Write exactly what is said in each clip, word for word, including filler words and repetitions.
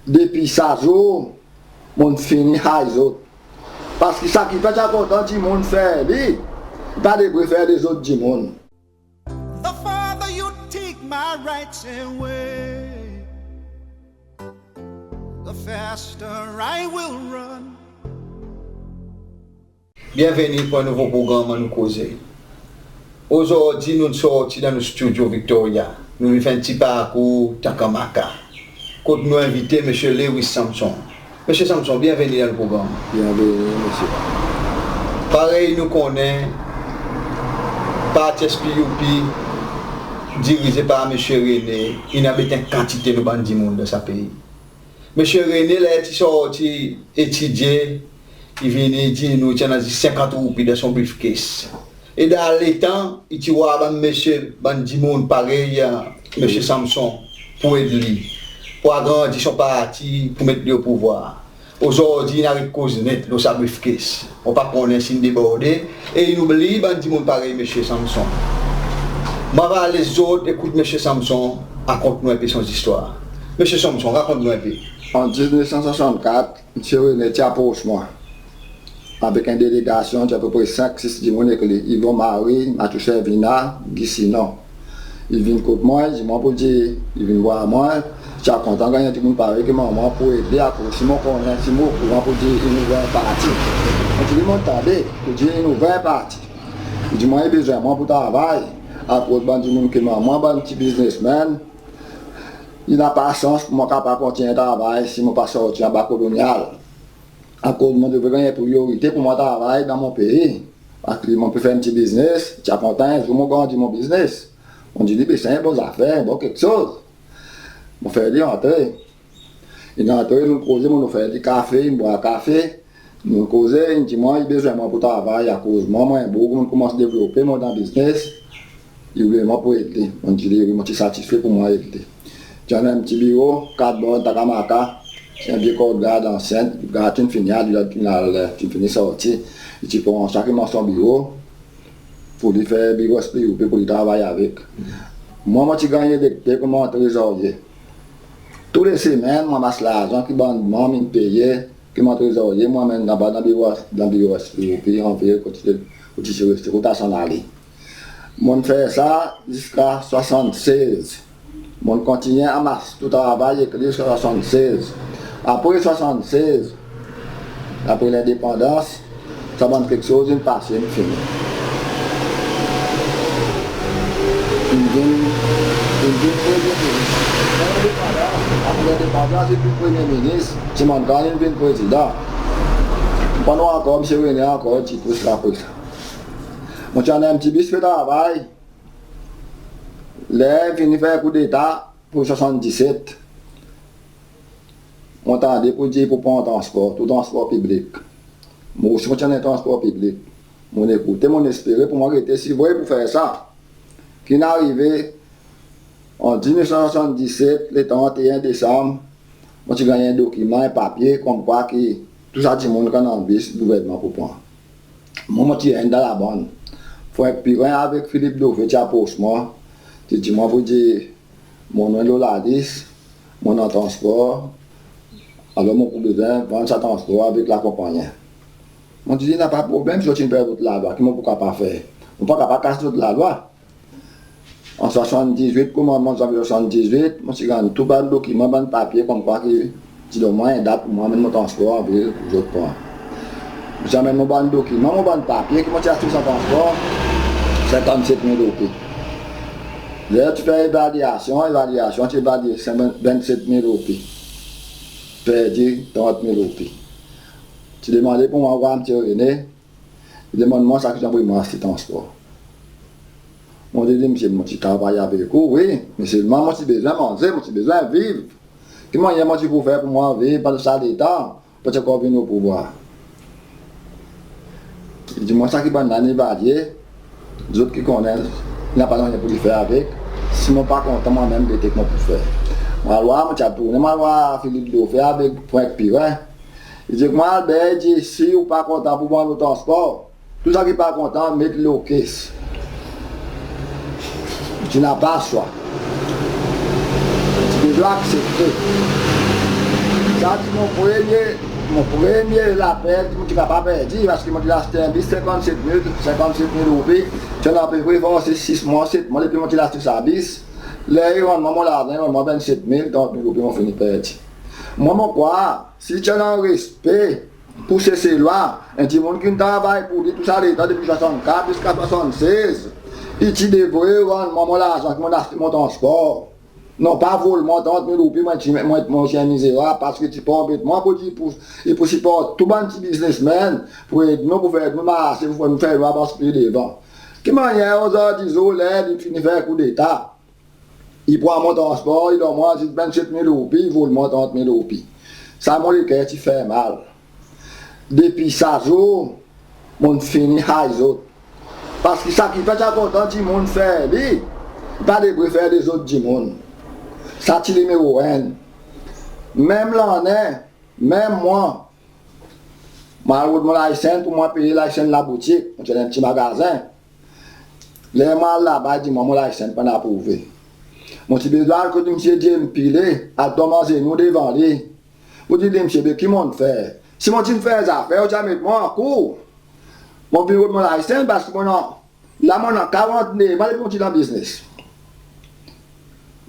Depi sa zour, mon'n fini hay zot. Parski sa ki pa ti a kontan dimoun fer li, i pa devret fer lezot dimoun. The farther you take my rights away, the faster I will run. Byenveni pour en nouvo progranm Annou Koze. Ozordi nou'n sorti dan nou stidyo Victoria, nou vin fer en pti parkour Takamaka, kot nou envite Msye Lewis Samson. Msye Samson, byenveni dan nou progranm. Byenveni, msye. Parey nou konnen, parti S P U P, dirize par Msye René, in anbet en kantite nou bann dimoun dan sa pei. Msye René, ler i ti sorti etidye, i vini dir nou i ti annan zis senkant roupi dan son briefcase. E dan letan, i ti war bann msye, bann dimoun parey, e, Msye Samson pour ed li, pour agrandi son parti, pour met li o pouvwar. Ozordi, in aret koz net lo sa briefcase. Mon pa konnen si in deborde, e in oubliy bann dimoun parey Msye Samson. Mon ava les zot ekout Msye Samson rakont nou en pe son zistwar. Msye Samson, rakont nou en pe. An diznef san swasannkat, Msye René ti apros mwan avek en delegasyon, ti apepre senk, sis dimoun ek li, Yvon Marie, Matthew Servina, Guy Sinon. I vin kot mwan, i dir mwan pour dir, i vin war mwan, ti a kontan ganny en dimoun parey ki mwan pour ede, akoz si mon konnen, si mon okouran pour dir in ouver en parti. Mon dir li mon tande pour dir in ouver en parti. I dir mwan i bezwen mwan pour travay, akoz bann dimoun ki mwan, bann pti biznesmenn, i napa sans pour mwan kapab kontinyen travay si mon pa sorti anba kolonyal. Akoz mon devret ganny priyorite pour mwan travay dan mon pei. Parski mon pe fer en pti biznes, ti a kontan en zour mon grandi mon biznes. Mon dir li, be sa en bon zafer, en bon keksoz. Mon fer li antre. In antre, nou'n koze, mon'n ofer li kafe, in bwar kafe. Nou'n koze, in dir mwan i bezwen mwan pour travay, akoz mwan, mon en boug, mon'n konmans devlope, mon dan biznes. I oule mwan pour ed li. Mon dir li wi, mon ti satisfe pour mwan ed li. Ti annan en pti biro, kat bor Takamaka, en vye kord gard ansyen, gard ti'n fini, al, al, ti'n fini sorti. I ti pran sa ki mwan son biro, pour li fer biro S P U P pour li travay avek. Mwan, mon ti ganny elekte konman trezorye. Tou le semenn, mon anmas larzan ki bann manm in peye, ki mon trezorye, mon anmenn anba dan biro, dan biro S P U P, anver kot i ti reste, kot i ti reste, kot i ti annan li. Mon'n fer sa ziska swasannsez. Mon'n kontinyen anmas tou travay ek li ziska swasannsez. Apre swasannsez, apre lendepandans, sa bann keksoz in pase, in fini. In vin, in vin premye minis. Apre lendepandans, in vin premye minis, Simon Kane in vin prezidan. Pandan ankor, Msye René ankor ti pous la pou sa. Mon ti annan en pti bis pe travay. Ler vini fer koudeta pour swasanndiset, mon tande pour dir pour pran transpor, tou transpor piblik. Mon osi mon ti annan transpor piblik. Mon ekoute, mon espere pour mon reste sivre pour fer sa. Ki'n arive, an diznef san swasanndiset, le tranteen Desanm, mon ti ganny en dokiman, en papye, konmkwa ki tou sa dimoun ki annan bis, gouvernman pou pran. Mwan, mon ti enn dan labann. Frank Pirin avek Philippe Dauphin ti apros mwan, ti dir mwan pour dir mon non lo lalis, mon annan transpor, alor mon pou bezwen vann sa transpor avek lakonpannyen. Mon ti dir, napa problenm, si zot in fer zot lalwa, ki mon pou kapab fer? Mon pa kapab kas zot lalwa. An swasanndizwit, konmansman zanvye swasanndizwit, mon ti ganny tou bann dokiman, bann papye, konmkwa ki ti donn mwan en dat pour mwan anmenn mon transpor anvil pour zot pran. Mon ti anmenn mon bann dokiman, mon bann papye, ki mon ti aste sa transpor, senkannset mil roupi. Ler ti fer evalyasyon, evalyasyon ti evalye vennset mil roupi. Perdi trant mil roupi. Ti demande pour mwan war Msye René, i demann mwan sa ki jan pour mwan aste transpor. Mon dir li, msye, mon ti travay avek ou, wi, me selman mon ti bezwen manze, mon ti bezwen viv. Ki mannyer mon ti pou fer pour mwan viv pandan sa letan, pa ti ankor vin o pouvwar? I dir mwan, sa ki bann la in evalye, zot ki konnen, napa nanryen pour li fer avek. Si mon pa kontan, mwan menm, gete ki mon pou fer. Mon al war, mon ti al tournen, mon al war Philippe Dauphin avek Frank Pirin. I dir mwan, Albert, i dir, si ou pa kontan pour vann ou transpor, tou sa ki pa kontan, met li o kes. Ti napa swa. Ti bezwen aksepte. Sa ti mon premye, mon premye lapert ki mon ti kapab perdi, paski mon ti aste en bis senkannset mil, senkannset mil roupi. Ti annan apepre for sis mwan, set mwan depi mon ti aste sa bis. Ler i rann mwan mon larzan, i rann mwan vennset mil, trant mil roupi mon fini perdi. Mwan mon krwar, si ti annan respe pour Seselwa, en dimoun ki'n travay pour li tou sa letan depi swasannkat ziska swasannsez, i ti devret rann mwan mon larzan ki mon'n aste mon transpor. Non pa vol mwan trant mil roupi, mwan ti, mwan, mon ti en mizerab, paski ti pou anbet mwan pour dir pour, i pou siport tou bann pti biznesmenn, pour ed nou, pour fer nou marse, pour fer nou avans pli devan. Ki mannyer ozordi zour ler li fini fer koudeta, i pran mon transpor, i donn mwan zis vennset mil roupi, i vol mwan trant mil roupi. Sa mon leker ti fer mal. Depi sa zour, mon'n fini hay zot. Paski sa ki pa ti a kontan dimoun fer li, pa devret fer lezot dimoun. Sa ti nimero enn. Menm lannen, menm mwan, mon al rod mon laysenn pour mwan peye laysenn laboutik, mon ti annan en pti magazen. Ler mon al laba, i dir mwan mon laysenn pa'n aprouve. Mon ti bezwen al kot msye James Pillay, al tonm azenou devan li. Mon dir li, msye, be ki mon'n fer? Si mon ti'n fer zafer, ou ti a met mwan ankour. Mon vin rod mon laysenn paski mon annan, la mon annan karantnef an depi mon ti dan biznes.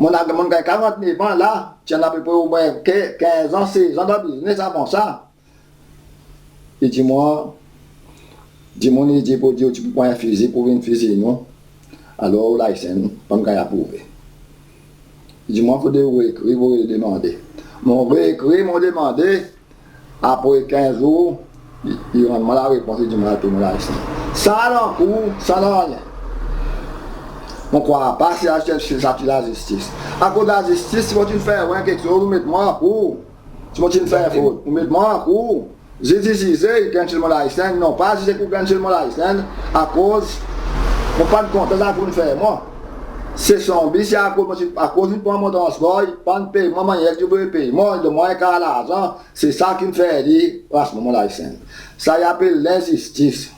Mon annan, mon'n ganny karantnef an la, ti annan apepre omwen ke-, kenz an, sez an dan biznes avan sa. I dir mwan, dimoun i dir pour dir ou ti pou pran en fizi pour vin fiziy nou. Alor ou laysenn pa'n ganny aprouve. I dir mwan fodre ou ekri, ou demande. Mon ekri, mon demande, apre kenz zour, i, i rann mwan larepons, i dir mwan al pey mon laysenn. San al ankour, san nanryen. Mon krwar pa si sa, si sa ti lazistis. Akoz lazistis, si mon ti'n fer en keksoz, ou met mwan ankour. Si mon ti'n fer fot, ou met mwan ankour. Ziz i zize, i cancel mon laysenn, non pa ziz ek ou cancel mon laysenn, akoz mon pa'n kontan sa ki ou'n fer mwan. Se son bis, se akoz mon ti, akoz i'n pran mon transpor, i pa'n pey mwan mannyer ki i devret pey mwan, i donn mwan en kar larzan, se sa ki'n fer li ras mwan mon laysenn. Sa i apel lenzistis.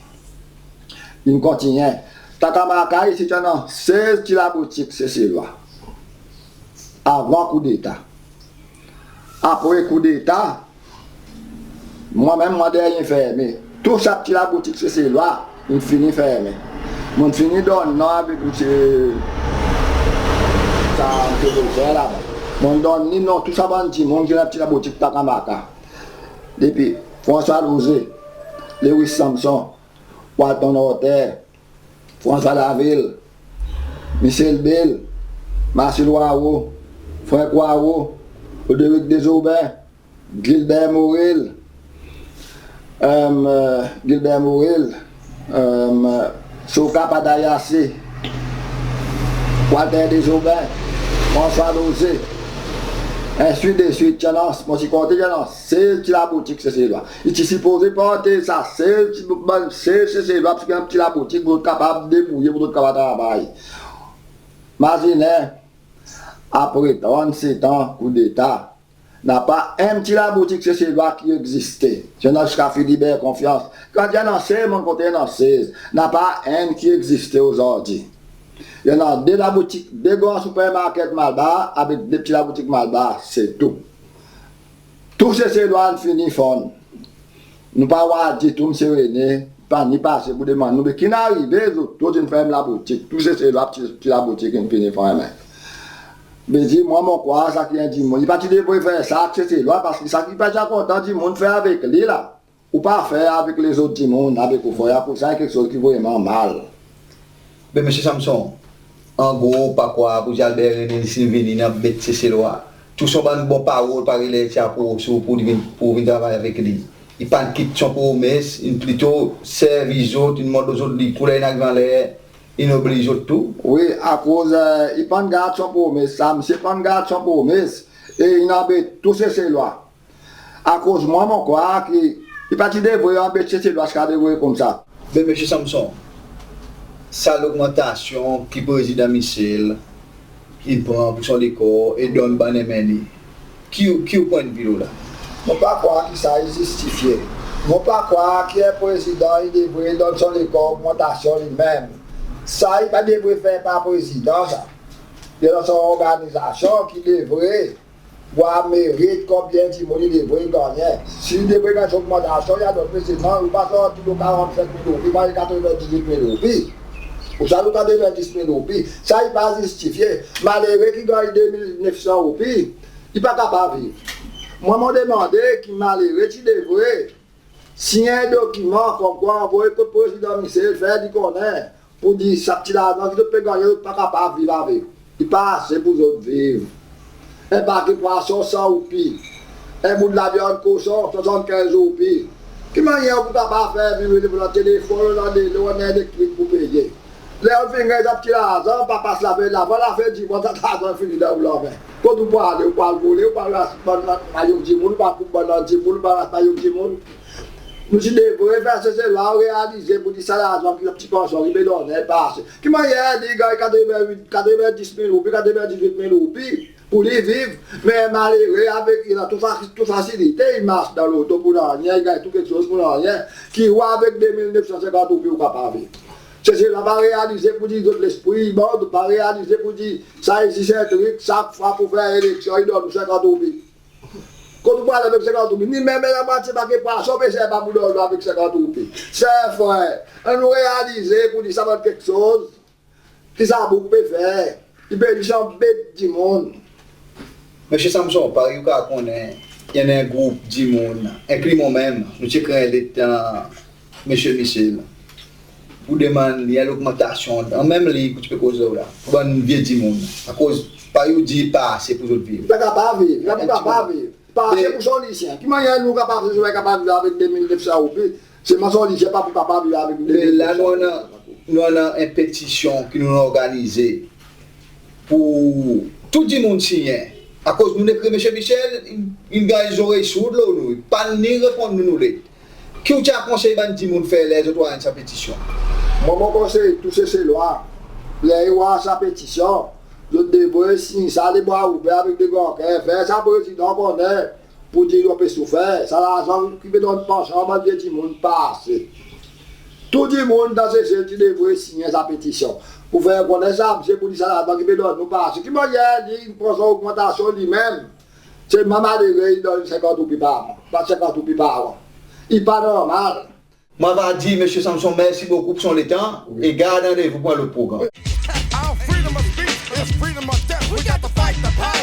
In kontinyen. Takamaka isi ti annan sez pti laboutik Seselwa avan koudeta. Apre koudeta, mwan menm mon dernyen fermen. Tou sa pti laboutik Seselwa in fini fermen. Mon'n fini donn non avek msye, sa, msye Voltaire laba. Mon'n donn li non tou sa bann dimoun ki annan pti laboutik Takamaka. Depi François Loze, Lewis Samson, Walton Horter, François Laville, Michel Bell, Marcel Hoareau, Frank Hoareau, Roderick Desaubin, Gilbert Morel, euh, Gilbert Morel, euh, Soka Padayase, Walter Desaubin, François Loze, ensuite de suite, ti annan, mon ti konte, ti annan sez pti laboutik Seselwa. I ti sipoze porte sa sez pti, bann sez Seselwa, paski annan pti laboutik pour zot kapab debrouye, pour zot kapab travay. Mazinen, apre trannset an koudeta, napa enn pti laboutik Seselwa ki egziste. I annan ziska Philibert Confiance. Kan i annan sez, mon konte i annan sez. Napa enn ki egziste ozordi. I annan de laboutik, de gran sipermarket Malbar avek de pti laboutik Malbar, se tou. Tou Seselwa in fini fonn. Nou pa war ditou, Msye René, pa ni pase pour demann nou, be ki'n arive, zot tou in ferm laboutik, tou Seselwa pti, pti laboutik in fini fermen. Be dir mwan, mon krwar sa ki en dimoun, i pa ti devret fer sa, Seselwa, paski sa ki pa ti a kontan dimoun fer avek li la, ou pa fer avek lezot dimoun, avek ou frer, akoz sa en keksoz ki vreman mal. Be Msye Samson, an gro, ou pa krwar pour dir Albert René, si in vini, in anbet Seselwa. Tou son bann bon parol, parey ler i ti apros ou pour vin, pour vin travay avek li. I pa'n kit son promes, in plito servi zot, in mont lo zot li, kou ler in ariv anler, in obliy zot tou. Wi, akoz, euh, i pa'n gard son promes, sa msye pa'n gard son promes, e in anbet tou Seselwa. Akoz mwan, mon krwar ki i pa ti devret anbet Seselwa ziska devret koumsa. Be Msye Samson, sa logmantasyon ki Prezidan Michel in pran pour son lekor e donn bann M N E, ki, ki ou pwennvi lo la? Mon pa krwar ki sa i zistifye. Mon pa krwar ki en prezidan i devret donn son lekor logmantasyon li menm. Sa i pa devret fer par prezidan sa. I annan son lorganizasyon ki devret vwar merit konbyen dimoun i devret gannyen. Si i devret ganny son ogmantasyon, i a dot presedan, ou pa sorti lo karannsenk mil roupi, i a katrevendizuit mil roupi. Ou sa lo katrevendis mil roupi. Sa i pa zistifye. Malere ki ganny de mil nef san roupi, i pa kapab viv. Mwan mon demande ki malere ti devret sinyen en dokiman konmkwa anvoy kot Prezidan Michel, fer li konnen pour dir sa pti larzan ki zot pe gannyen, zot pa kapab viv avek. I pa ase pour zot viv. En pake pwason san roupi. En bout lavyann koson swasannkenz roupi. Ki mannyer ou pou kapab fer viv, ou annan telefonn, ou annan delo, ou annan elektrik pour peye? Ler ou fini ganny sa pti larzan, pa pas lafen, lavan lafen di mwan, sa larzan fini dan ou lanmen. Kot ou pou ale? Ou pou al vole, ou pou al ras bann mayok dimoun, ou pou al koup bannann dimoun, ou pou al ras mayok dimoun. Nou ti devret fer Seselwa realize pour dir sa larzan ki pti pansyon ki pe donnen pa ase. Ki mannyer li i ganny katreven-, katrevendis mil roupi, katrevendizwit mil roupi pour li viv, me malere avek, i annan tou fa-, tou fasilite, i mars dan loto pour nanryen, i ganny tou keksoz pour nanryen, ki ou avek de mil nef san senkant roupi ou kapab viv? Seselwa pa realize pour dir zot lespri i bon, pa realize pour dir sa i zis en trik, sak fwa pour fer eleksyon i donn ou senkant roupi. Kot ou pou al avek senkant roupi? Ni menm lamwatye pake pwason pezwen pa pou donn ou avek senkant roupi. Ser, frer, annou realize pour dir sa bann keksoz ki sa boug pe fer, i pe zis anbet dimoun. Msye Samson, parey ou kapab konnen, i annan en group dimoun, enkli mwan menm, nou ti ekrir en let Msye Michel pour demann li en logmantasyon dan menm lig ou ti pe koz la, pour bann vye dimoun. Akoz parey ou dir, pa ase pour zot viv. Pa kapab viv, pa kapab viv. Pa ase pour son lisyen. Ki mannyer nou kapab, nou kapab viv avek de mil nef san roupi? Selman son lisyen pa pou kapab viv avek de mil nef san roupi. Me la nou annan, nou annan en petisyon ki nou organize pour tou dimoun sinyen. Akoz nou'n ekrir Msye Michel, in, in ganny zorey sourd lo nou, i pa'n ni reponn nou, nou let. Ki ou ti a konsey bann dimoun fer ler zot war sa petisyon? Mwan mon konsey tou Seselwa, ler i war sa petisyon, zot devret siny sa lebra ouver avek de gran ker, fer sa Prezidan konnen pour dir nou pe soufer. Sa larzan ki pe donn pansyon bann vye dimoun pa ase. Tou dimoun dan Sesel ti devret siny sa petisyon pour fer konnen sa msye pour dir sa larzan ki pe donn nou pa ase. Ki mannyer li i pran son ogmantasyon li menm, selman malere i donn senkant roupi par mwan, pa senkant roupi par an. I pa normal. Mon ava dir Msye Samson mersi bokou pour son letan e gard randevou pour en lot progranm. Our freedom of speech is freedom of death. We got to fight the power.